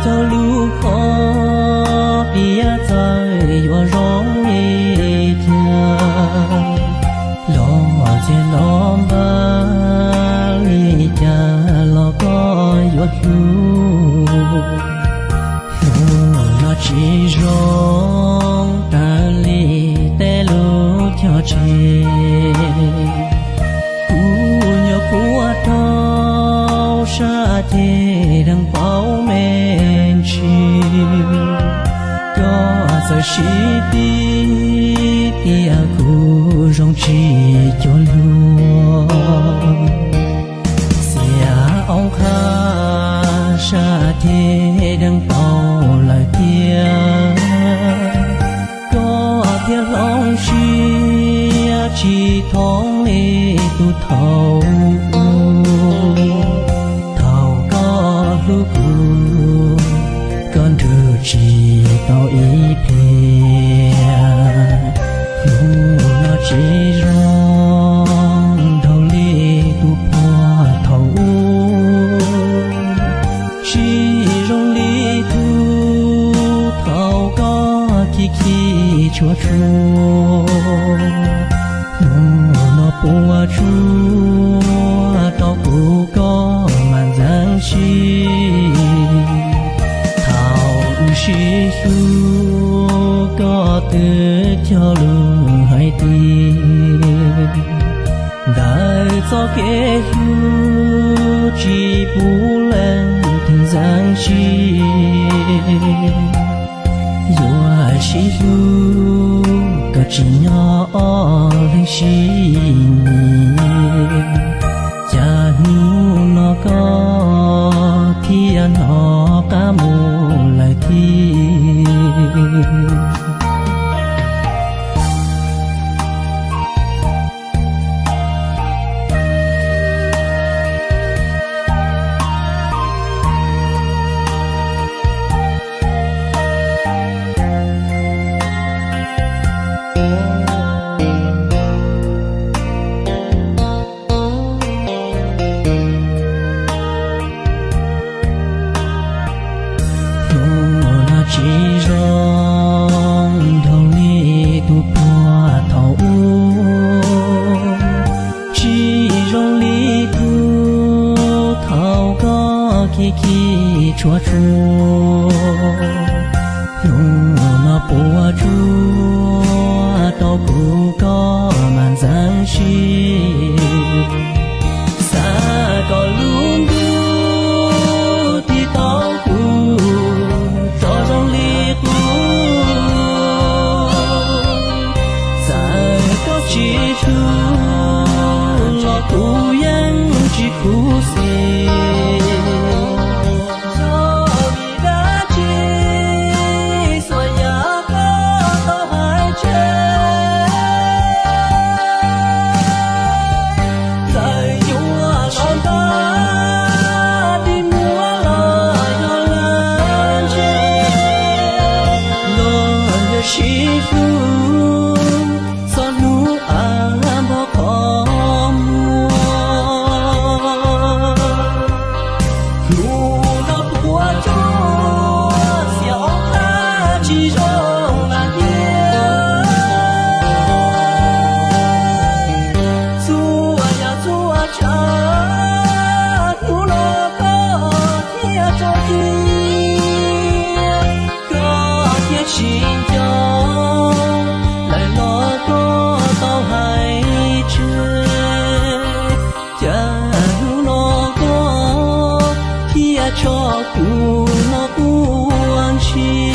Txog lub qhov tiav txawm yuav zoo li cas, los txias los npag li cas los koj yuav hlub. Hnub no tsis zoo raws li tej lub choj tseg, kuv nyuam qhuav rau sab ceg deev paub me ntsis. Koj txawm sib tib tias kuv zoo tsis cuag luag. Xiam oob qab sab ceg deev paub lawm tiag, koj thiaj hloov siab tsis thoob li tus thaum ub. Thaum koj hlub kuv, koj nrug tsis tau ib pliag. Hnub no tsis zoo dhau li tus puag thaum ub, tsis zoo li tus thaum koj khi khi tshua tshua. Hnub no puas tsuaj rau kuv koj mas ntxeev siab. Thaum wb sib hlub koj twb cog lus hais tias, ntawm txoj kev hlub tsis pub leej twg ntxeev siab. Yuav sib hlub koj tsis nyob ob leeg sib nyiam, cas hnub no koj thiaj hnov qab mus lawm thiab. Hnub no tsis zoo dhau li tus puag thaum ub, tsis zoo li tus thaum koj khi khi tshua tshua. Hnub no puas tsuaj rau kuv koj mas ntxeev siab. Xav kom lub ntuj tiv tau kuv tso zoo li qub. Txawm koj tsis hlub los kuv yeej tsis khuv xim. Txhawm vim dab tsi xuas yam koj tau hais tseg. Txawm yuav los npaj dig muab los yog lawv ntse, los yog sib hlub txog hnub av npog qhov muag. Hnub no puas tsuaj xiam ob qab tsis zoo lam tiag. Txhua yam txhua tsav hnub no koj thiaj tso tseg, koj thiaj tsis nco lawm los koj tau hais tseg. Cas hnub no koj thiaj tso kuv no quaj ntshis.